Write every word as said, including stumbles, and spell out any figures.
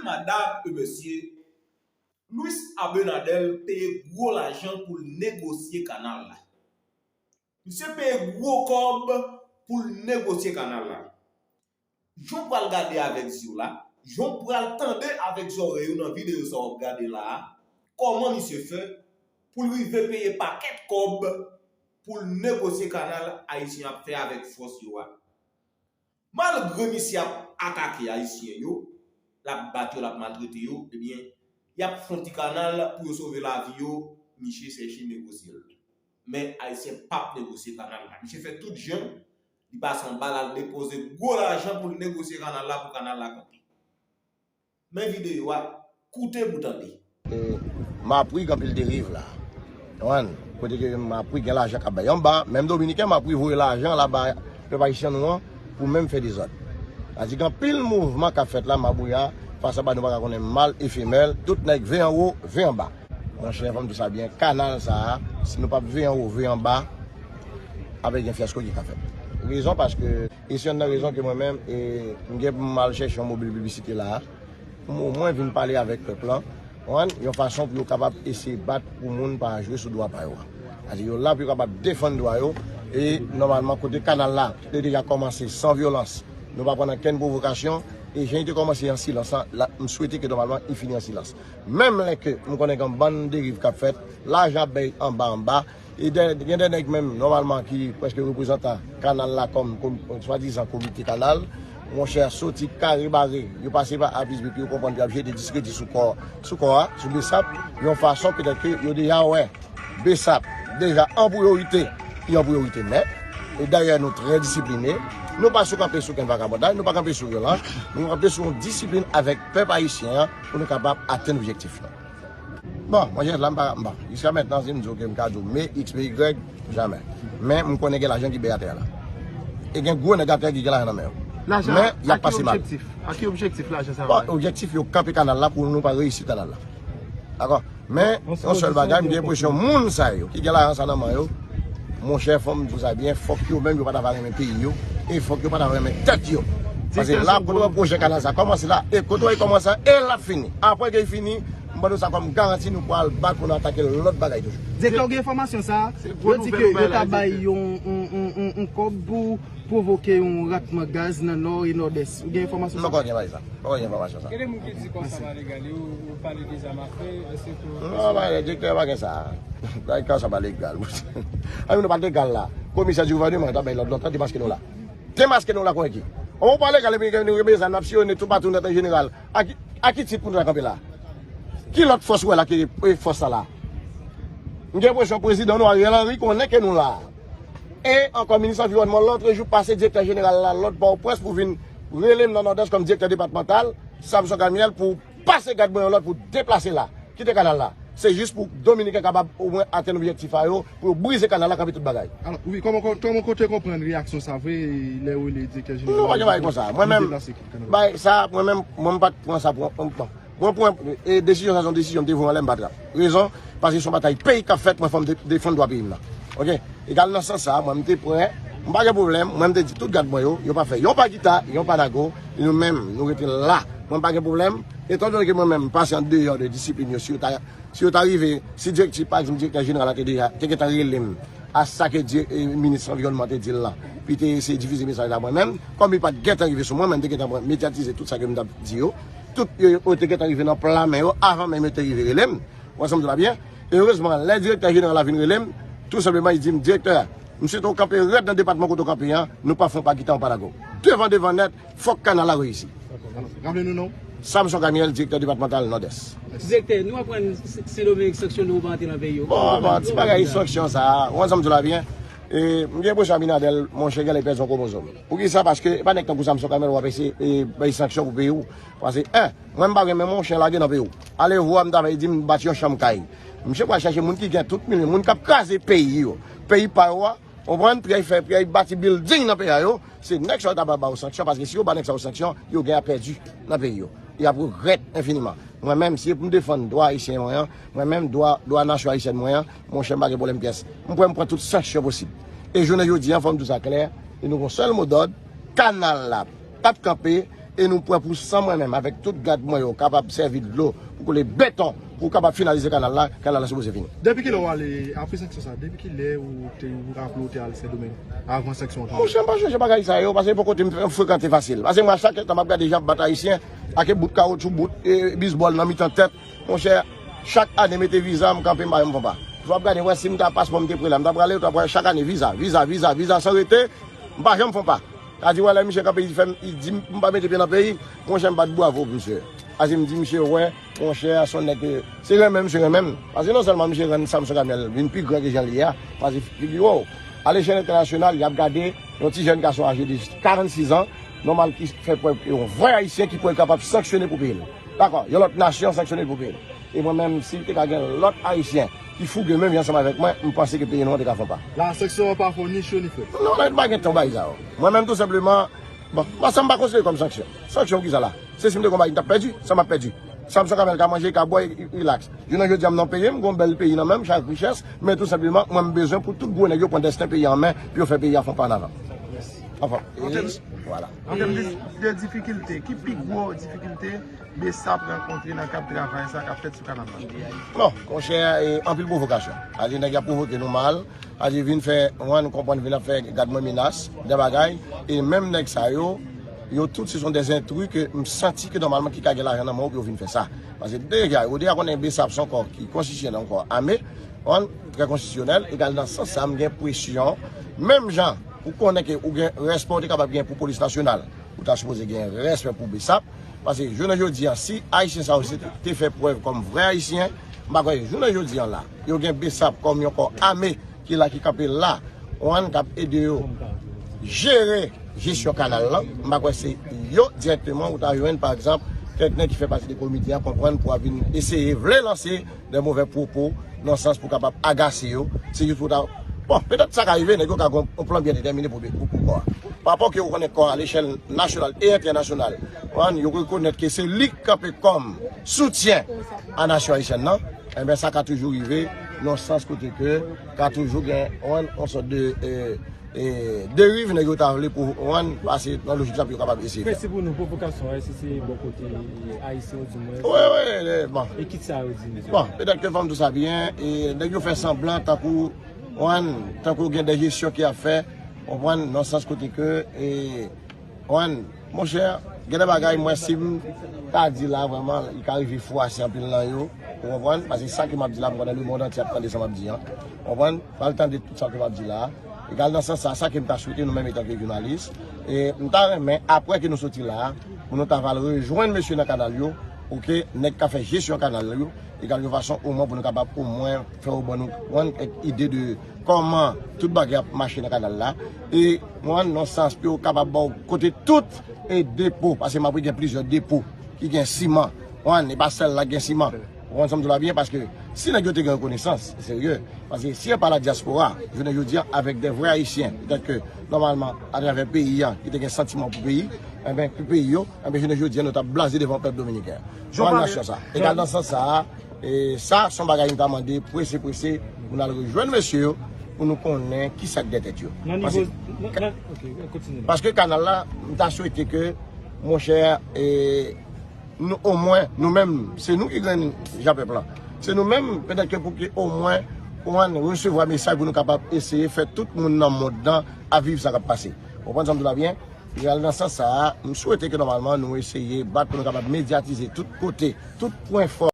Madam e mesye, Luis Abinader peye gwo lajan pou l negosye kanal la. Misye peye gwo kòb pou l negosye kanal la. Jan w pral gade avèk zye w la, jan w pral tande avèk zòrèy ou nan videyo sa w ap gade la a, kòman misye fè pou l rive peye pakèt kòb pou l negosye kanal Ayisyen ap fè avèk fòs yo a. Malgre misye ap atake Ayisyen yo, l ap bat yo, l ap maltrete yo, ebyen, y ap fè yon ti kanal pou yo sove lavi yo, misye chèche negosye l. Men Ayisyen p ap negosye kanal la. Misye fè tout jan, li pase anba l al depoze gwo lajan pou l negosye kanal la, pou kanal la kanpe. Men videyo a, koute pou tande. E, Mapri gen anpil deriv la. Konprann? Kote ke Mapri gen lajan k ap bay anba, menm Dominiken Mapri voye lajan la ba pèp ayisyen nou an pou menm fè dezòd. Sa di gen anpil mouvman k ap fèt la, mabouya, fason ba nou pa ka konnen mal e femèl, tout nèg ve anwo, ve anba. Monchè, fò m di sa byen, kanal sa a, si nou p ap ve anwo, ve anba, ap gen fyasko ki ka fèt. Rezon paske, e se yonn nan rezon ke mwen menm, e, m gen pou m al chèche yon mobil piblisite la a, pou m omwen vin pale avèk pèp lan, konprann, yon fason pou yo kapab eseye bat pou moun pa jwe sou dwa pa yo a. Sa di yo la pou yo kapab defann dwa yo, e nòmalman kote kanal la te deja kòmanse san vyolans, nou pa pran okenn pwovokasyon, e jan li te kòmanse an silans la, m swete ke nòmalman li fini an silans. Menm lè ke m konnen gen yon bann deriv k ap fèt, lajan ap bay anba anba, e dè- gen de nèg menm nòmalman ki prèske reprezantan kanal la kòm, kòm swadizan komite kanal, monchè, soti kare bare, yo pase pa Abis Bip, yo konprann yo ap jete diskredi sou kò, sou kò a, sou Besap, yon fason petèt ke yo deja wè Besap deja an priyorite, li an priyorite nèt. E dayè nou trè disipline, nou pa sou kanpe sou kenn vakabondaj, nou pa kanpe sou vyolans, nou kanpe sou yon disiplin avèk pèp ayisyen an pou nou kapab atenn objektif nou. Bon, mwen jis la m pa, m pa. Jiska mentnan, si m di w ke m ka di w me X, me Y, jamè. Men m konnen gen lajan ki bay atè a la. E gen gwo nèg atè ki gen lajan nan men yo. Men y ap pase mal. Lajan a ki objektif? A ki objektif lajan sa a bay? Bon, objektif yo kanpe kanal la pou nou pa reyisi kanal la. Dakò? Men yon sèl bagay, m gen enpresyon moun sa yo ki gen lajan sa nan men yo, monchè, fò m di w sa byen, fòk yo menm yo pa ta va renmen peyi yo, e fòk yo pa ta renmen tèt yo. Paske la, kote w wè pwojè kanal sa kòmanse la, e kote w wè l kòmanse la, e l ap fini. Apre ke l fini, m ban nou sa kòm garanti, nou pral bat pou nou atake lòt bagay toujou. Direktè, w gen enfòmasyon sa a? Yo di ke yo ta bay yon, yon, yon, yon, yon kòb pou pwovoke yon ratman gaz nan Nò e Nòdès. Ou gen enfòmasyon sa? M poko gen bagay sa. M poko gen enfòmasyon sa. Gen de moun ki di kòb sa pa legal, yo, yo pale de zam afe, èske ke... Non, pa, direktè pa gen sa. Kòb sa pa legal. Ann, nou pa legal la. Komisè di gouvèneman ta bay lòd lontan, demaske nou la. Demaske nou la konn ki. Ou pa legal, epi nou gen zam, n ap siyone toupatou nan jeneral. A ki, a ki tit pou nou ta kanpe la? Ki lòt fòs ou wè la ki, e, fòs sa la? M gen enpresyon prezidan nou, Ariel Henry, konnen ke nou la. E ankò, minis anviwònman, lòt jou pase direktè jeneral la, lòt Pòtoprens pou vin rele m nan Nòdès kòm direktè depatmantal, Samson Camiel, pou pase gad mwen yon lòd pou deplase la, kite kanal la. Se jis pou Dominiken kapab omwen atenn objektif a yo, pou yo brize kanal la, kanpe tout bagay. Alò, wi, kòman, kòman kote konprann reyaksyon sa vre, lè yo rele direktè jeneral la pou deplase kanal la? Non, pa gen bagay konsa. Mwen menm, bay sa, mwen menm, mwen m pa t pran sa pou, mwen, mwen pran, e, desizyon sa, se yon desizyon m te voye anlè, m pa t rap. Rezon, paske se yon batay peyi k ap fèt, mwen fò m de-, defann dwa peyi m nan. Oke? Egal nan sans sa, mwen m te prè, m pa gen pwoblèm, mwen m te di tout gad mwen yo, yo pa fè yon pa Gita, yon pa Nago, e nou menm, nou rete la. Mwen m pa gen pwoblèm, etandone ke mwen menm m pase andeyò de disiplin yo, si yo ta, si yo ta rive, si direktif, pa egzanp, direktè jeneral la te deja, te gentan rele m a sa ke di-, e, minis anviwònman te di l lan, pi te eseye difize mesaj la mwen menm, kòm li pa t gentan rive sou mwen, mwen m te gentan pran, medyatize tout sa ke m t ap di yo, tout yo, yo te gentan rive nan pla men yo, avan menm yo te rive rele m. Ou wè sa m di w la byen? Erezman, lè direktè jeneral la vin rele m, tou senpleman, li di m, "Direktè, m swete w kanpe rèd nan depatman kote w kanpe an, nou pa fè yon pa Gita, yon pa Nago." Devan, devan nèt, fòk kanal la reyisi. Raple nou non. Samson Camiel, direktè depatmantal Nòdès. Direktè, nou aprann Sen Domingue sanksyone w pa antre nan peyi yo. Bon, bon, ti bagay sanksyon sa a, ou wè sa m di w la byen? E, m gen enpresyon Abinader, monchè, genlè pèdi yon kwomozòm. Poukisa? Paske e pa nèg tankou Samson Camiel w ap eseye, e, bay sanksyon pou peyi w. Paske, en, mwen m pa renmen men yon chen lage nan peyi w. Alevwa, m ta bay di m bat yon chanm kay. Misye pral chèche moun ki gen tout milyon, moun k ap kraze peyi yo. Peyi pa yo a, konprann, pou y al fè, pou y al bati bilding nan peyi a yo, se nèg sa yo ta pral ba yo sanksyon, paske si yo ba nèg sa yo sanksyon, yo gen a pèdi nan peyi yo. Y ap regrèt enfiniman. Mwen menm, si e pou m defann dwa ayisyen mwen an, mwen menm, dwa, dwa nasyon ayisyèn mwen an, monchè, m pa gen pwoblèm pyès. M prè m pran tout sanksyon posib. E jounen jodi a, fò m di w sa klè, e nou gon sèl modòd, kanal la p ap kanpe, E nou prè pou san mwen menm, avèk tout gad mwen yo, kapab sèvi dlo pou koule beton, pou kapab finalize kanal la, kanal la sipoze fini. Depi kilè w ale, apre sanksyon sa, depi kilè ou te, ou raple w te al Sendomeng, avan sanksyon an tonbe? Monchè, m pa chèche bagay sa yo, paske poko te m frekante fasil. Paske mwen, chak tan m ap gade jan ap bat Ayisyen, ak bout kawotchou, bout, e, bizbòl nan mitan tèt, monchè, chak ane mete viza, m kanpe, m pa janm fè pa. Si w ap gade, wè, si m ta paspò m te pre la, m ta prale, w ta prale chak ane, viza, viza, viza, viza, san rete, m pa janm fè pa. Sa di, wè, lè misye kanpe, li fè m, li di m, m pa mete pye nan peyi, monchè, m bat bravo pou misye. Sa di, m di, misye, wè, monchè, se yon nèg ke, se renmen misye renmen m. Paske non sèlman misye rann Samson Kamèl vin pi gran ke jan l ye a, paske figi w, alechèl entènasyonal, y ap gade yon ti jèn gason aje de karannsis an, nòmal ki fè prèv ke yon vrè Ayisyen ki pou kapab sanksyone pou peyi l. Dakò, yon lòt nasyon sanksyone l pou peyi l. E mwen menm, si te ka gen lòt Ayisyen ki fouge menm jan ansanm avèk mwen, m panse ke peyi nou an te ka fè yon pa. La, sanksyon an pa fè w ni cho ni fre. Non, non, pa gen tan bagay sa yo. Mwen menm, tou senpleman, bon, mwen sa m pa konsidere kòm sanksyon. Sanksyon pou kisa la? Se si m te gon bagay, m t ap pèdi, sa m ap pèdi. Samson Kamèl ka manje, ka bwè, e, e, rilaks. Jounen jodi a, m nan peyi m, gon bèl peyi nan men m, chak richès, men tou senpleman, mwen m bezwen pou tout gwo nèg yo pran dèsten peyi a an men, pou yo fè peyi a fè yon pa an avan. Anfen, e, vwala. An tèm de, de difikilte, ki pi gwo difikilte BSAP rankontre nan kad travay sa k ap fèt sou kanal la? Bon, monchè, e, anpil pwovokasyon. Sa di nèg y ap pwovoke nou mal, sa di vin fè, w konprann, vin ap fè gad mwen menas, de bagay, e menm nèg sa yo, yo tout se sont des intrus ke m santi ke nòmalman ki ka gen lajan nan men w pou yo vin fè sa. Paske deja, yo deja konnen BSAP se yon kò ki konstitisyonèl, yon kò ame, w konprann, trè konstitisyonèl, egal nan sans sa, m gen presyon, menm jan, ou konnen ke ou gen respè ou te kapab gen pou polis nasyonal, ou ta sipoze gen respè pou BSAP, paske jounen jodi a, si Ayisyen sa yo se te, te fè prèv kòm vrè Ayisyen, m pa kwè jounen jodi a la, yo gen BSAP kòm yon kò ame ki la, ki kanpe la, w konprann, k ap ede yo jere jesyon kanal lan, m pa kwè se yo dirèkteman ou ta jwenn, pa egzanp, kèk nèg ki fè pati de komite a konprann pou ap vin eseye vle lanse de movè pwopo nan sans pou kapab agase yo. Se jis pou ta, bon, petèt sa ka rive, nèg yo ka gen yon plan byen detèmine pou, pou, pou kò a. Pa rapò ke ou konnen kò a, alechèl nasyonal e entènasyonal, w konprann, yo rekonèt ke se li k kanpe kòm soutyen a nasyon ayisyèn nan, enben, sa ka toujou rive nan sans kote ke ka toujou gen yon, yon sòt de, e, e, deriv nèg yo ta vle pou, w konprann, pase nan lojik sa pou yo kapab eseye fè. Mèsi pou nou, pwovokasyon an, si se bò kote, e, Ayisyen yo di mwen. Wi, wi, e, bon. E kit sa yo di nou? Bon, petèt ke fò m di sa byen, e, nèg yo fè sanblan tankou, w konprann, tankou gen de jesyon ki ap fè, w konprann, nan sans kote ke, e, w konprann, monchè, gen de bagay, mwen, si m ta di la, vrèman, li ka rive fwase anpil nan yo, ou konprann? Paske sa ke m ap di la, m konnen lemonn antye ap tande sa m ap di an. Ou konprann? Pral tande tout sa ke m ap di la. Egal nan sans sa, sa ke m ta swete nou menm etanke jounalis. E m ta renmen, apre ke nou soti la, pou nou ta pral rejwenn mesye nan kanal yo, oke, nèg k ap fè jesyon kanal yo, egal yon fason omwen pou nou kapab omwen fè yo ban nou, konprann, kèk ide de kòman tout bagay ap mache nan kanal la. E, konprann, nan sans pou yo kapab ba w kote tout e depo, paske m ap gen plizyè depo ki gen siman. Konprann, e pa sèl la gen siman. Ou konprann sa m di w la byen, paske si nèg yo te gen rekonesans serye, paske si e pa la dyaspora, jounen jodi a, avèk de vrè Ayisyen, petèt ke nòmalman, atravè peyi a, ki te gen santiman pou peyi, enben, pou peyi yo, enben, jounen jodi a, nou t ap blaze devan pèp dominiken an. Jan w pale nasyon sa. Egal nan sans sa a, e sa, se yon bagay m ta mande, prese, prese, pou n al rejwenn mesye yo, pou nou konnen ki sa k dèyè tèt yo. Nan nivo, paske, nan, nan, ok, kontinye. Paske kanal la, m ta swete ke, monchè, e, nou, omwen, nou menm, se nou ki grenn Japèp lan. Se nou menm, petèt ke pou ke omwen, ou konprann, resevwa mesaj pou nou kapab eseye fè tout moun nan mond lan ap viv sa k ap pase. Ou konprann sa m di w la byen? E al nan sans sa a, m swete ke nòmalman nou eseye bat pou nou kapab medyatize tout kote, tout pwen fò.